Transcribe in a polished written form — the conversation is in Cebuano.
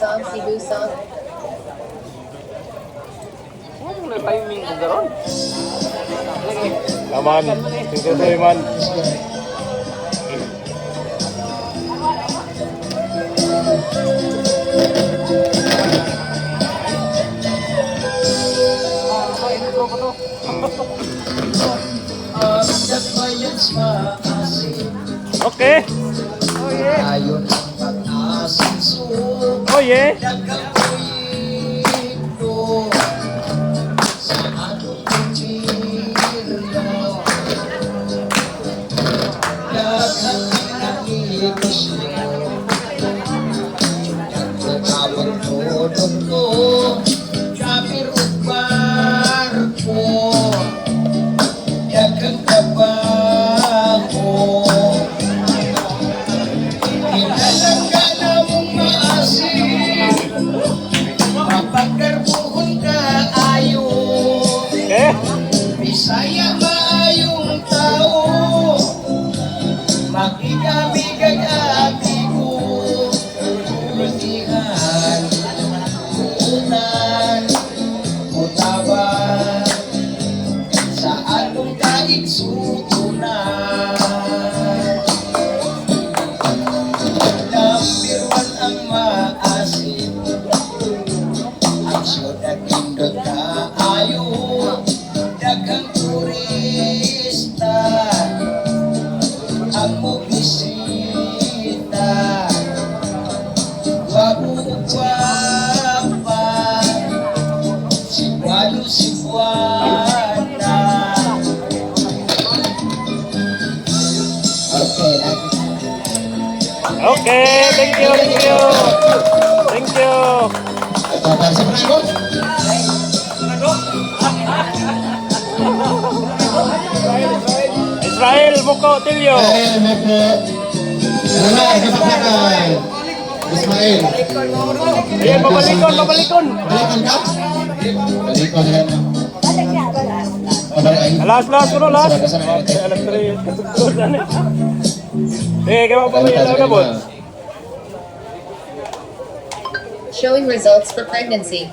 Song, Cebu Song. Ano na timing ko karon? Laman. 63 man. Okay. Ayon ang pag-asinso. Oh yeah. Daghang proyekto sa atong gobyerno. Daghang negosyo. Daghang produkto, Driver ug barko. Daghang trabaho. Kinalangga na mong maasim, mapagkarbuhon ka ayo. Okay. Bisaya maayong tao, makikamigag amigo. Putihan, puunan, putaban, sa atong kaigsuunan. Number one ang maasim. Ang siyudad indot kaayo. Daghang turista ang mobisita. Gwapo ug gwapa, Cebuano, Cebuana. Okay. Okay, thank you, thank you. Thank you. Para sa Franco. Israel Muko Tilio. Israel Moko. Wala, kapapakay. Ismail. Ayan, babalikon, babalikon. Balikon ka? Balikon yan. Babalik. Last, last, uno, last. Sa- sa- Alas 3. Eh, kaya pa pa na po. Showing results for pregnancy.